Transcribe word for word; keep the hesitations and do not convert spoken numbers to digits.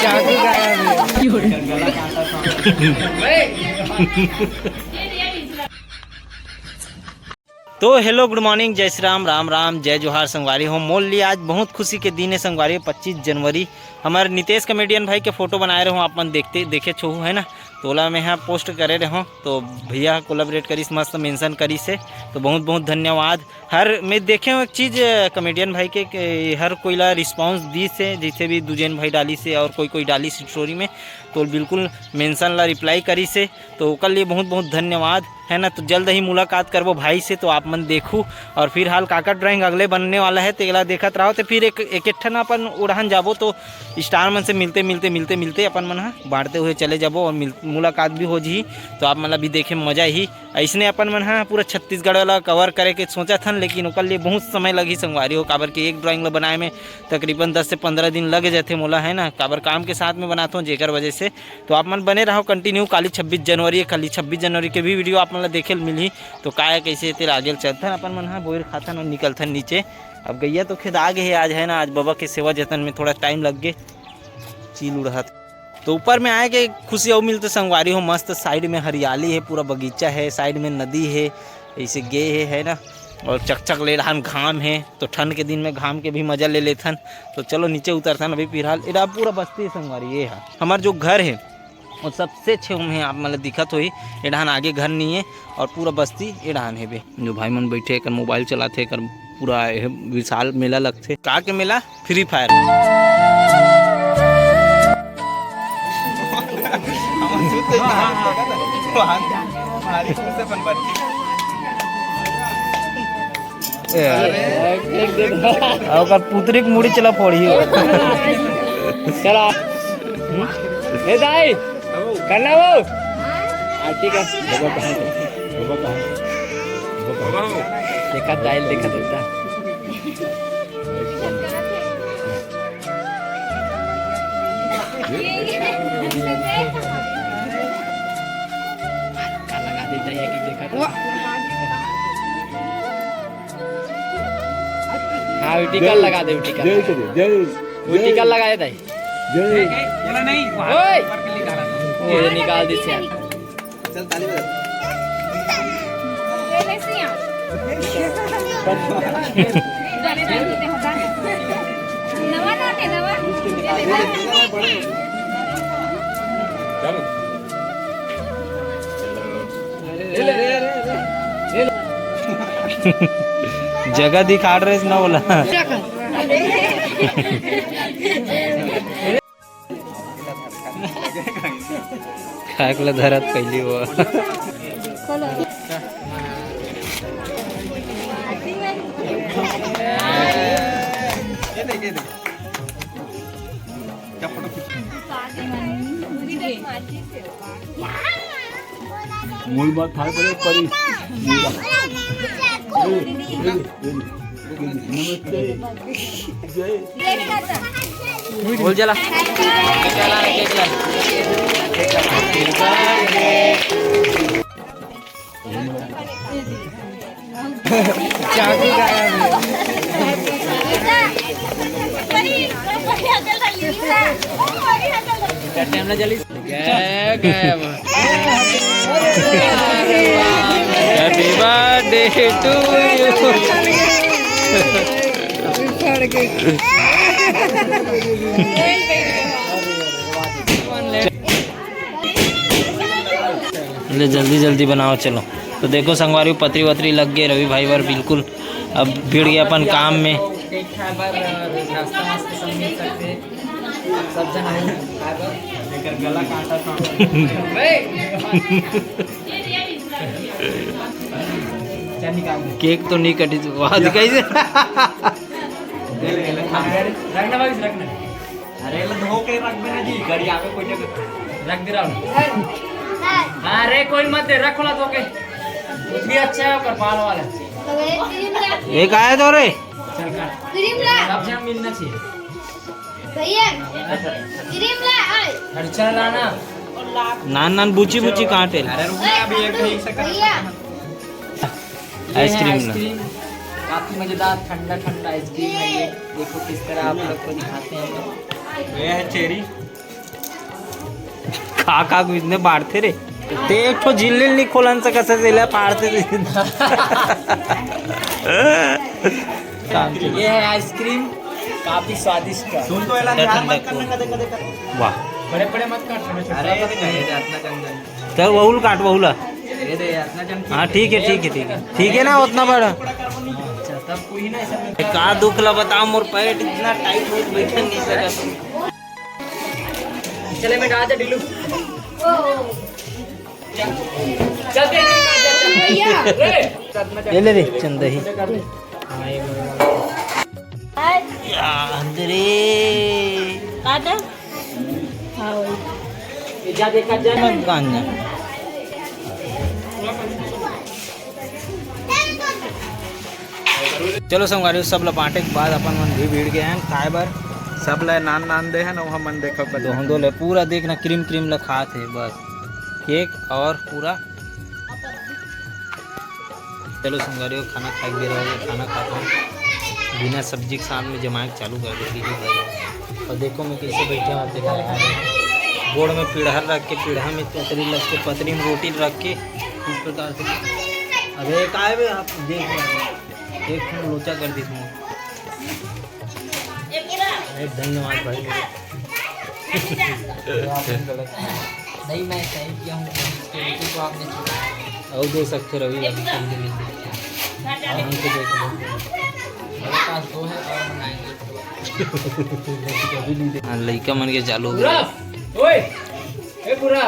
चाकू गायब है। तो hello, good morning, जय श्री राम, राम राम, जय जोहार संगवारी हो। मोर लिए आज बहुत खुशी के दिन है संगवारी हो, पच्चीस जनवरी। हमर नितेश comedian भाई के फोटो बनाए रहो, आप मन देखते देखे छो है ना, तोला मैं यहाँ पोस्ट करे रहो, तो भैया कोलाबरेट करिस, मस्त मेंशन करिस है, तो बहुत बहुत धन्यवाद। हर मैं देखे हूँ एक चीज़ comedian भाई के, के हर कोई ला रिस्पॉन्स दी से, जैसे भी दुजेन भाई डाली से और कोई कोई डाली स्टोरी में, तो बिल्कुल मेंशन ला रिप्लाई करी से, तो ओकर लिए बहुत बहुत धन्यवाद है ना। तो जल्द ही मुलाकात करबो भाई से, तो आप मन देखू। और फिलहाल काकर ड्राइंग अगले बनने वाला है, तेला देखत रहो। तो फिर एक एक ठन अपन उड़ान जाबो, तो स्टार मन से मिलते मिलते मिलते मिलते अपन मन ह बांटते हुए चले जाबो और मिल, मुलाकात भी हो जी। तो आप मन ला भी देखे में मजा ही। ऐसने अपन मन ह पूरा छत्तीसगढ़ वाला कवर करे के सोचत हन, लेकिन ओकर लिए बहुत समय लगही संगवारी हो, काबर कि एक ड्राइंग ला बनाए में तकरीबन दस से पंद्रह दिन लग जाथे मोला, है ना, काबर काम के साथ में बनाथों, जेकर वजह से। तो आप मन बने रहो कंटिन्यू। काली छब्बीस जनवरी है, काली छब्बीस जनवरी के भी वीडियो आप मन ला देखे ल मिलही। तो काय कैसे तेल आगे ल चलथन अपन मन ह, बोइर खाथन और निकलथन नीचे। अब गैया तो खेत आ गए है आज, है ना, आज बाबा के सेवा जतन में थोड़ा टाइम लग गए, चील उड़ात। तो ऊपर में आए के खुशी अउ मिलते संगवारी हो, मस्त साइड में हरियाली है, पूरा बगीचा है, साइड में नदी है, ऐसे गे है, है ना। और चकचक ले रहा घाम है, तो ठंड के दिन में घाम के भी मजा ले लेथन। तो चलो नीचे उतरथन। अभी फिलहाल एडा पूरा बस्ती है संगवारी, ये है हमार जो घर है, वो सबसे अच्छे में आप मतलब दिखत होही। एडहान आगे घर नहीं है और पूरा बस्ती एडहान है बे। जो भाई मन बैठे, एकर मोबाइल चलाथे, एकर पूरा एह विशाल मेला लगथे। का के मेला? Free fire. ए, अरे, ओकर पुतरी के मुड़ी चला फोड़ी। चला। ए दाई, करना वो? हाँ, ठीक है। देखा दाई, देखा देता। लगा देता है कि देखा था। हाँ, वो टीका जय, लगा दे, वो टीका। जय करो, जय, वो जय। टीका लगा दे दाई। जय। ओए! वो निकाल दी से। चल, ताली बजा। नवा ना थे, नवा। जगह दिखाड़ रहे ना बोला। खाए के ला धरत पहली वो। मूल बात खाए पड़े परी। नमस्ते। जय। बोल जला। चाकू गायब है। टाइम ना जली। गया, गया वो। Happy birthday to you। ले जल्दी जल्दी बनाओ, चलो। तो देखो संगवारी, पतरी वतरी लग गए रवि भाई बर बिल्कुल। अब भिड़ गए अपन काम में। सब जना हो। एकर गला काटा था। चल निकाल दे। केक तो नहीं कटी, वहाँ दिखाई दे। रखना भाई, रखना। अरे, ले धो के रख देना जी, गाड़ी आवे कोई जगह। रख दे रहा हूँ। अरे, कोई मत दे, रख ला धो के। कुछ भी अच्छा है, ओकर बाल वाला। एक आया तो रे। चल काट। क्रीम ला। सब जगह मिलना चाहिए। भैया, क्रीम ला, आए। अरे चल रहा ना। नान नान बुची बुची काटे। अरे रुक ना, अभी एक, एक सेकंड। भैया। ये है आइसक्रीम ना। आइसक्रीम। काफी मजेदार ठंडा ठंडा आइसक्रीम है ये। देखो किस तरह आप लोग को दिखाते हैं हम लोग। ये है चेरी। खा खा के इतने बांटते रे। ते एक ठो झिल्ली नहीं खोलन से कसे से ले फाड़ते थे। ये है आइसक्रीम, काफी स्वादिष्ट है। सुन तो एला ठंडा ध्यान मत ठंडा करना, कूल। कदे कदे कर। वाह। बड़े बड़े मत काट, छोटे छोटे। अरे, अरे, अरे, इतना जंगल। चल, वहुल काट, वहुल। अरे, अरे, इतना जंगल। हाँ, ठीक है, ठीक है, ठीक है। ठीक है ना, उतना बड़ा। अच्छा, तब कोई ना ऐसा नहीं। का दुख ला बता, मोर पैर इतना टाइट हो के बैठे नहीं सकत। चले बेटा, आजा ढिल्लू। चल दे, चल, चल, चल। ये ले रे चंदही। हाँ, ये बोल। याद रे। काटा? हाँ, वही। ये जा, देखा, जा। मत गांजा। चलो संगवारी, सब ल बांटे के बाद अपन मन भी भीड़ गए हैं खाए बर। सब ल नान नान दे हैं, ओहा मन देखो कर दोहन दो ले पूरा देखना क्रीम क्रीम ल खात है बस। केक और पूरा। चलो संगवारी, खाना खाए के बेरा हो गया, खाना खाते हैं। बिना सब्जी के साथ में जमाए के चालू कर देती है भाई। और देखो मैं कैसे बैठे होते हैं, गोड़ में पीढ़ा रख के, पीढ़ा में पतरी रख के, पतरी में रोटी रख के इस प्रकार से। अबे काय बे, आप देख रहे हो? एक ठो लोचा कर दी इसमें। अरे धन्यवाद भाई। नहीं, मैं सही किया हूँ, इसके बेटे को आपने चुना। और दे सकते रवि अभी जल्दी मिलते हैं। आराम से देख लो। मेरे पास दो है और बनाएंगे। अभी नहीं दे-, हाँ, लइका मन के चालू हो गया। बुरा, ओए, ए बुरा।